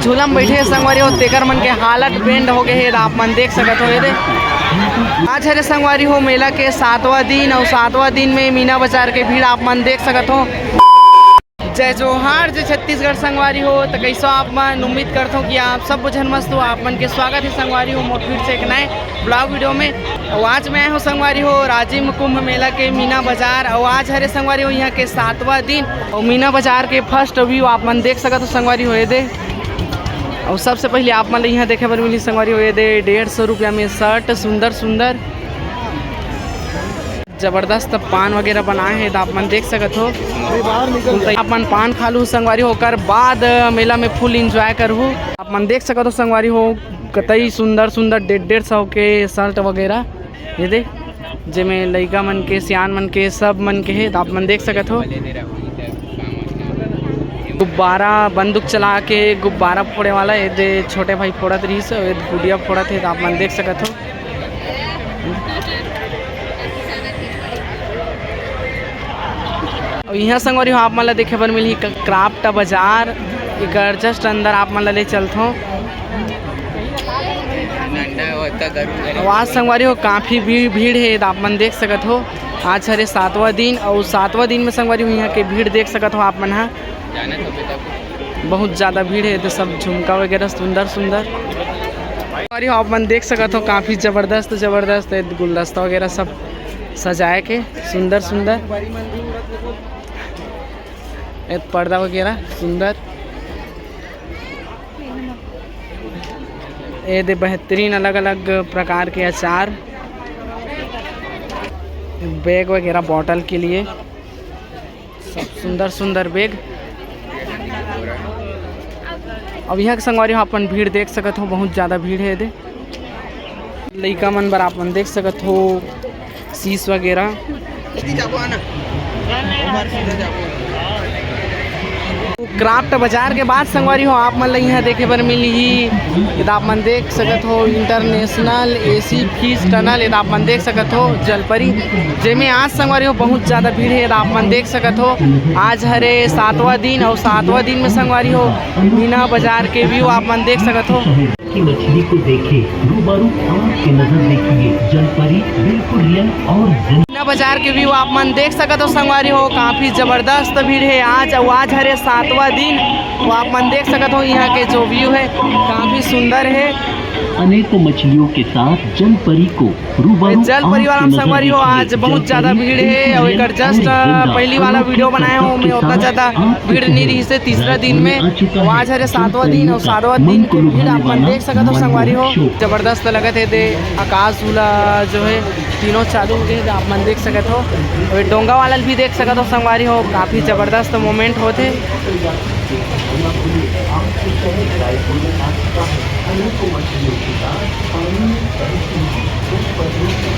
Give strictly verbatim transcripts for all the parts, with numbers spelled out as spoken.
झूला में बैठे संगवारी हो, तेकर मन के हालत बेंड हो गए हे, आप मन देख सकत हो। ये दे, आज हरे संगवारी हो मेला के सातवां दिन, और सातवां दिन में मीना बाजार के भीड़ आप मन देख सकत हो। जय जोहार, जय छत्तीसगढ़ संगवारी हो। तो कैसो आप मन? उम्मीद करत हो कि आप सब झन मस्त हो। आप मन के स्वागत है संगवारी हो मोर फिर से एक नए ब्लॉग वीडियो में। और आज मैं आए हो संगवारी हो राजिम कुंभ मेला के मीना बाजार। और आज हरे संगवारी हो यहाँ के सातवां दिन, और मीना बाजार के फर्स्ट व्यू आप मन देख सकत हो संगवारी हो। ये दे, और सबसे पहले आप मन ल यहाँ देखे बर मिली संगवारी हो, ये दे डेढ़ सौ रुपया में शर्ट, सुंदर सुंदर जबरदस्त पान वगैरह बनाए हे, त आप मन देख सकत हो। आप मन पान खा लू संगवारी हो, ओकर बाद मेला में फुल एंजॉय करहू। आप मन देख सकत हो संगवारी हो, कतई सुंदर सुंदर डेढ़ डेढ़ सौ के शर्ट वगैरह, ये दे, जेमे लइका मन के, सियान मन के, सब मन के हे, त आप मन देख सकत हो। गुब्बारा, बंदूक चला के गुब्बारा फोड़े वाला, ये दे छोटे भाई फोड़त रहिस, ये गुड़िया फोड़त हे, त आप मन देख सकत हो। अउ इहाँ संगवारी हो, आप मन ला देखे बर मिलही क-, क्राफ्ट बाजार, एकर जस्ट अंदर आप मन ला ले चलथों। अउ आज संगवारी हो, काफ़ी भी-, भीड़ हे, त आप मन देख सकत हो। आज हरे सातवां दिन, अउ सातवां दिन में संगवारी हो, इहाँ के भीड़ देख सकत हो आप मन ह। बहुत ज़्यादा भीड़ हे, तो सब झुमका वगैरह सुंदर सुंदर। संगवारी हो, आप मन देख सकत हो, काफ़ी जबरदस्त जबरदस्त हे, गुलदस्ता वगैरह सब सजाए के सुंदर सुंदर। ए पर्दा वगैरह सुंदर। ए दे बेहतरीन अलग-अलग प्रकार के अचार, बैग वगैरह बॉटल के लिए, सब सुंदर सुंदर बैग। अब यहाँ के संगवारी हो, अपन भीड़ देख सकत हो, बहुत ज़्यादा भीड़ हे ए दे। लइका मन बर आप मन देख सकत हो, शीश वगैरह। क्राफ्ट बाजार के बाद संगवारी हो, आप मन ल इहाँ देखे बर मिलही, त आप मन देख सकत हो, इंटरनेशनल एसी फिश टनल, त आप मन देख सकत हो, जलपरी, जेमे आज संगवारी हो, बहुत ज़्यादा भीड़ हे, त आप मन देख सकत हो। आज हरे सातवां दिन, अउ सातवां दिन में संगवारी हो, मीना बाजार के व्यू आप मन देख सकत हो। की मछली को देखे, रूबरू आँख से नजर देखिए, जलपरी बिल्कुल रियल और जिंदा। मीना बाजार के व्यू आप मन देख सकत हो संगवारी हो, काफी जबरदस्त भीड़ हे आज, अउ आज हरे सातवां दिन। तो आप मन देख सकत हो, यहाँ के जो व्यू हे, काफी सुंदर हे। अनेकों मछलियों के साथ जलपरी को रूबरू जलपरी वाला संगवारी हो, आज बहुत ज्यादा भीड़ हे, अउ एकर जस्ट पहली वाला वीडियो बनाए हो, मैं उतना ज्यादा भीड़ नहीं रहिसे तीसरा दिन में। तो आज हरे सातवां दिन, अउ सातवां दिन के भीड़ आप मन देख सकत हो संगवारी हो, जबरदस्त लगत हे। दे आकाश झूला जो हे, तीनों चालू हो गए, आप मन देख सकत हो। अउ डोंगा वाला भी देख सकत हो संगवारी हो, काफी जबरदस्त मोमेंट होथे।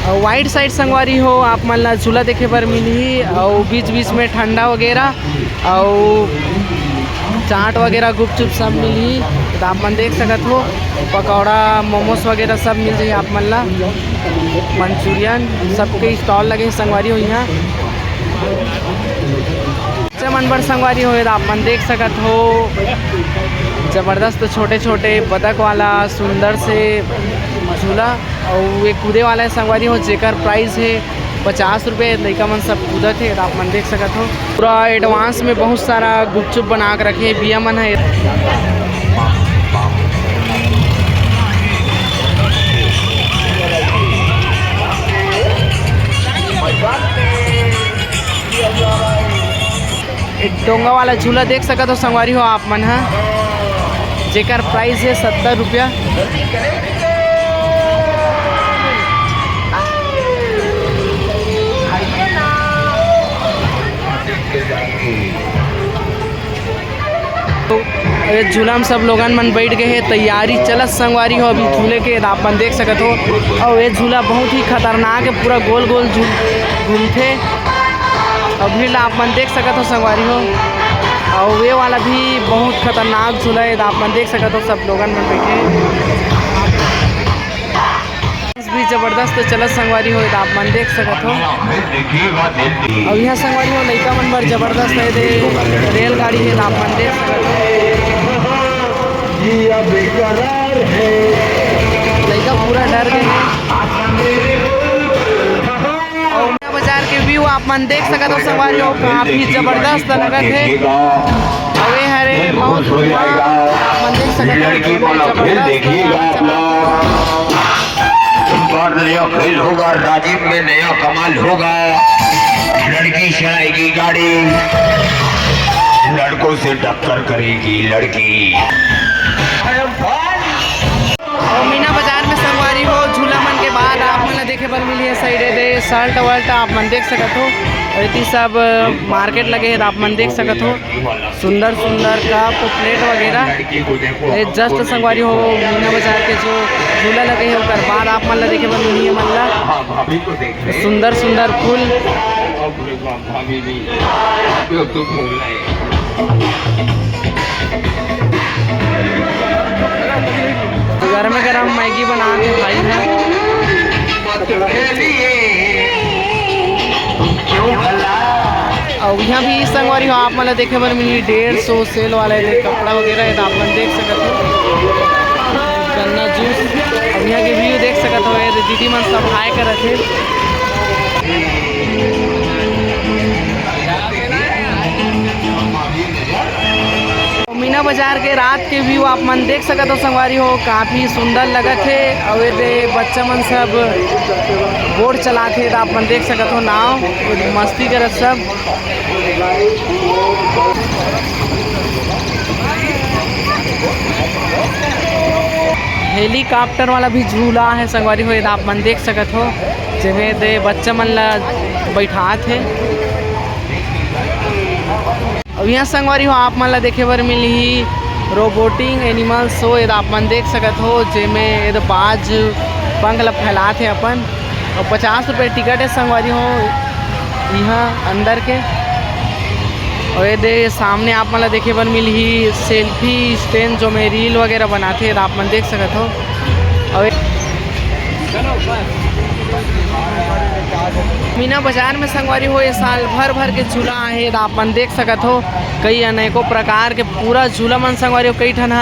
अउ वाइड साइड संगवारी हो, आप मन ला झूला देखे बर मिलही, अउ बीच बीच में ठंडा वगैरह, अउ चाट वगैरह, गुपचुप सब मिलही। त आप मन देख सकत हो, पकौड़ा, मोमोस वगैरह सब मिल जाही आप मन ला। मंचूरियन सबके स्टॉल लगे हे संगवारी हो इहाँ। बच्चा मन बर संगवारी हो, त आप मन देख सकत हो, जबरदस्त छोटे-छोटे बतख वाला सुंदर से झूला, अउ एक कूदे वाला हे संगवारी हो, जेकर प्राइस हे पचास रुपये। लइका मन सब कूदत हे, त आप मन देख सकत हो। पूरा एडवांस में बहुत सारा गुपचुप बना के रखे हे भैया मन हे। एक डोंगा वाला झूला देख सकत हो संगवारी हो आप मन ह, जेकर प्राइस हे सत्तर रुपया। तो ये झूला में सब लोगन मन बैठ गए हे, तैयारी चलत संगवारी हो अभी झूले के, त आप मन देख सकत हो। अउ ये झूला बहुत ही खतरनाक हे, पूरा गोल गोल झूल घूमथे। अउ भीड़ ला आप मन देख सकत हो संगवारी हो। अउ ये वाला भी बहुत खतरनाक झूला हे, त आप मन देख सकत हो, सब लोगन मन बैठे हे। भी जबरदस्त चलत संगवारी हो, त आप मन देख सकत हो। अउ इहाँ संगवारी हो, लइका मन बर जबरदस्त हे, दे रेलगाड़ी हे, त आप मन देख सकत हो। लइका पूरा डर गए हे। अउ मीना बाजार के view आप मन देख सकत हो संगवारी हो, काफी जबरदस्त लगत हे। अउ ए हरे बहुत धुआं, आप मन देख सकत हो, जबरदस्त। बार नया खेल होगा, राजिम में नया कमाल होगा। लड़की से आएगी गाड़ी, लड़कों से टक्कर करेगी लड़की। अउ मीना बाजार में संगवारी हो, झूला मन के बाद आप मन ला देखे बर मिलही ए side ए दे shirt-wirt आप मन देख सकत हो। अउ एती सब market लगे हे, आप मन देख सकत हो। सुंदर सुंदर cup, plate वगैरह। ए just संगवारी हो, मीना बाजार के जो झूला लगे हे, ओकर बाद आप मन ला देखे बर मिलही हमन ला। सुंदर सुंदर फूल। गरमे गरम मैगी बना के भाई है। अउ इहाँ भी संगवारी हो, आप मन ला देखे बर मिलही डेढ़ सौ sale वाला एदे कपड़ा वगैरह हे, त आप मन देख सकत हो। गन्ना juice, अउ इहाँ के view देख सकत हो, एदे दीदी मन सब hi करत हे। मीना बाजार के रात के view आप मन देख सकत हो संगवारी हो, काफी सुंदर लगत हे। अउ एदे बच्चा मन सब boat चलात हे, त आप मन देख सकत हो, नाव मस्ती करत सब। Helicopter वाला भी झूला हे संगवारी हो, एदे आप मन देख सकत हो, जेमे एदे बच्चा मन ला बैठात हे। अउ इहाँ संगवारी हो, आप मन ला देखे बर मिलही robotic animal show, एदे आप मन देख सकत हो, जेमे एदे बाज पंख ला फैलात हे अपन। अउ पचास रुपये टिकट हे संगवारी हो इहाँ अंदर के। अउ एदे सामने आप मन ला देखे बर मिलही selfie stand, जो में reel वगैरह बनाथे, त आप मन देख सकत हो। अउ ए-, मीना बाजार में संगवारी हो, ए साल भर भर के झूला आहे, त आप मन देख सकत हो, कई अनेकों प्रकार के पूरा झूला मन संगवारी हो, कई ठन ह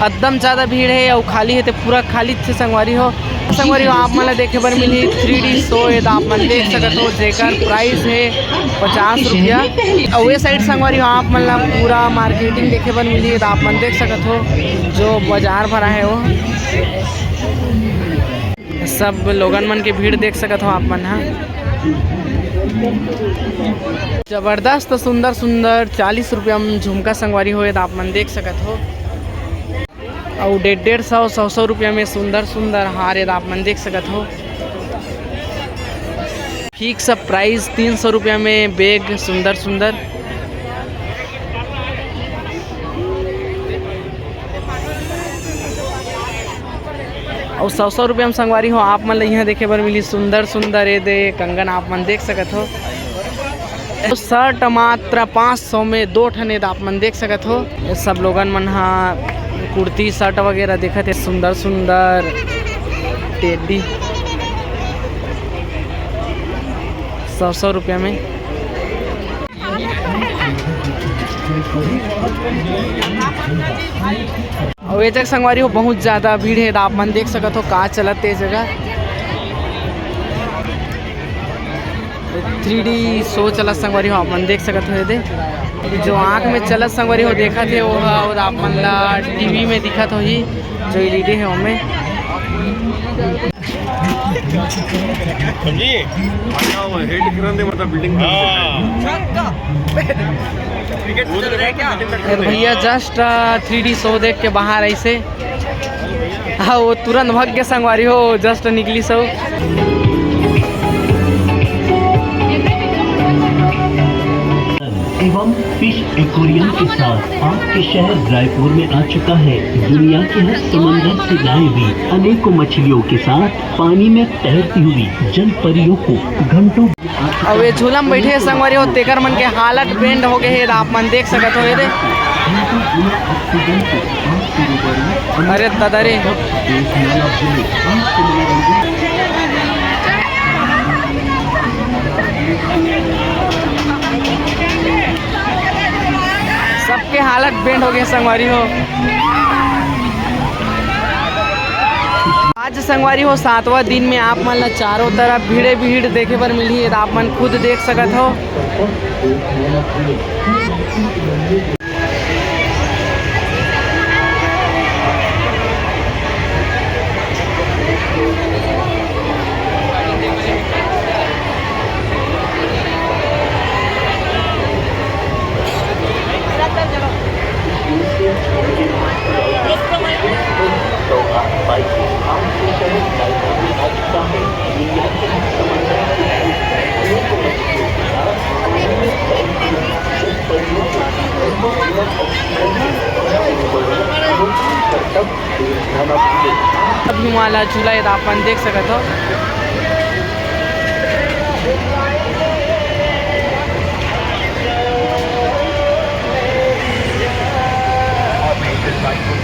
एकदम ज्यादा भीड़ हे अउ खाली हे ते पूरा खाली थे संगवारी हो। संगवारी हो, आप मन ला देखे बर मिलही three D show, ए त आप मन देख सकत हो, जेकर price हे पचास रुपया। अउ ए side संगवारी हो, आप मन ला पूरा marketing देखे बर मिलही, ए त आप मन देख सकत हो, जो बाजार भरा हे वो। सब लोगन मन के भीड़ देख सकत हो आप मन ह। जबरदस्त सुंदर सुंदर चालीस रुपया म झुमका संगवारी हो, ए त आप मन देख सकत हो। अउ डेढ़ डेढ़ सौ, सौ सौ रुपया में सुंदर सुंदर हार, ए त आप मन देख सकत हो। Fix price तीन सौ रुपया में bag सुंदर सुंदर। अउ सौ सौ रुपया में संगवारी हो, आप मन ल इहाँ देखे बर मिली सुंदर सुंदर ए दे कंगन, आप मन देख सकत हो। Shirt मात्र पाँच सौ में दो ठन, ए दे आप मन देख सकत हो। ये सब लोगन मन हा कुर्ती shirt वगैरह देखत हे, सुंदर सुंदर teddy सौ सौ रुपया में। अउ ए जगह संगवारी हो बहुत ज्यादा भीड़ हे, त आप मन देख सकत हो का चलत हे ए जगह। Three D show चलत संगवारी हो, आप मन देख सकत हो। ए दे जो आँख में चलत संगवारी हो देखत हे, वो ह, वो आप मन ला TV में दिखत होही, जो LED हे ओमे। समझी? बढ़िया हुआ, हेड किरण दे मतलब बिल्डिंग। हाँ। ए भैया just three D show देख के बाहर ऐसे, हाँ, वो तुरंत भाग के संगवारी हो, just निकली सो। एवं फिश एक्वेरियम के साथ आपके शहर रायपुर में आ चुका है दुनिया के हर समंदर से लाए हुए अनेकों मछलियों के साथ पानी में तैरती हुई जल परियों को घंटों। अब ये झूला में बैठे संगवारी हो, तेकर मन के हालत बेंड हो गए हे, आप मन देख सकत हो। ये दे, अरे दादा रे, सबके हालत बेंड हो गए संगवारी हो। संगवारी हो, सातवां दिन में आप मन ला चारों तरफ भीड़े भीड़ देखे बर मिलही, ये तो आप मन खुद देख सकत हो। अभी वाला झूला ये तो आप मन देख सकत हो।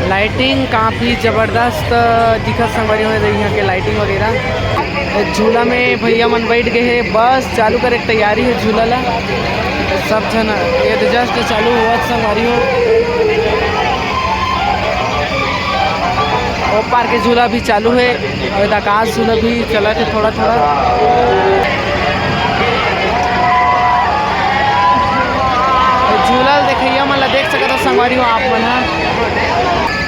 लाइटिंग काफ़ी ज़बरदस्त दिखत संगवारी हो, यहाँ के लाइटिंग वगैरह। झूला में भैया मन बैठ गए हैं, बस चालू करे के तैयारी है झूला ला। सब झन ये तो जस्ट चालू हुआ संगवारी हो। ओ पार के झूला भी चालू है। अउ आकाश झूला भी चलत हे थोड़ा थोड़ा। झूला ल देखइया मन ला देख सकत हो संगवारी हो आप मन ह।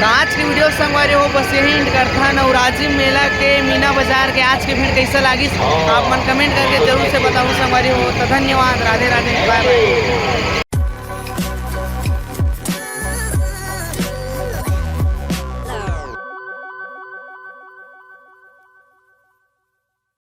त आज के वीडियो संगवारी हो बस यही एंड करथन। अउ राजिम मेला के मीना बाजार के आज के भीड़ कैसा लागिस आप मन कमेंट करके जरूर से बताहू संगवारी हो। त धन्यवाद, राधे राधे, बाय बाय।